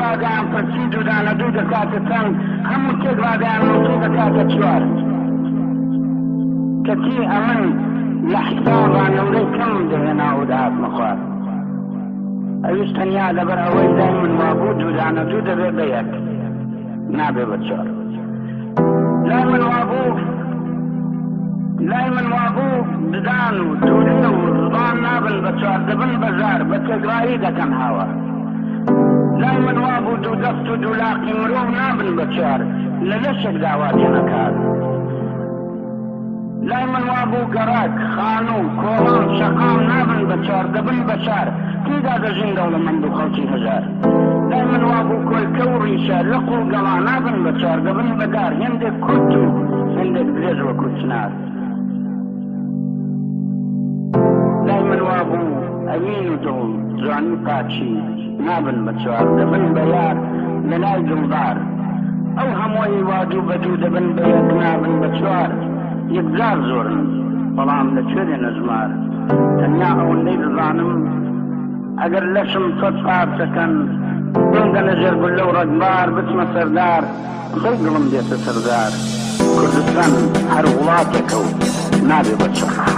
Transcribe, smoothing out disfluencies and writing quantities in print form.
با دەیانپرسی دوو دانە دوو دەکاتە چەند، هەموو تێکڕا دەیانوت دوو دەکاتە چوار. کەچی ئەمن لە حسابا نمرەی کەمم دەهێنا و دەهاتمە خوار. ئەویش تەنیا لەبەر ئەوەی لای من وابوو دوو دانە دوو دەبێ بە یەک، نابێ بە چوار. لای من وابوو لای من وابوو ددان و دوولێ و زبان نابن بە چوار، دەبن بە زار، بە تێکڕایی دەکەن هاوار. لای من وابوو دوو دەست و دوو لاقی مرۆڤ نابن بە چوار، لە لەشێکدا وا دێنە کار. لای من وابوو گەڕەک، خانوو، کۆڵان، شەقام نابن بە چوار، دەبن بە شار، تێیدا دەژین دەوڵەمەند و خەڵکی هەژار. لای من وابوو کۆلکە و ڕیشە، لق و گەڵا نابن بە چوار، دەبن بە دار، هێندێک کورت و هێندێک درێژ وەکوو چنار. لای من وابوو ئەوین و دڵ، جوانی و پاکی نابن بە چوار، دەبن بە یار لە لای دڵدار. ئەو هەمووەی وا دوو بە دوو دەبن بە یەک نابن بە چوار، یەکجار زۆرن، بەڵام لە کوێ دێنە ژمار؟ تەنیا ئەوەندەی دەزانم ئەگەر لەشم سەد پارچە کەن، بمدەنە ژێر گوللە و ڕەگبار، بچمە سەر دار، خۆی دڵم دێتە سەر زار. کوردستان هەر وڵاتێکە و نابێ بە چوار.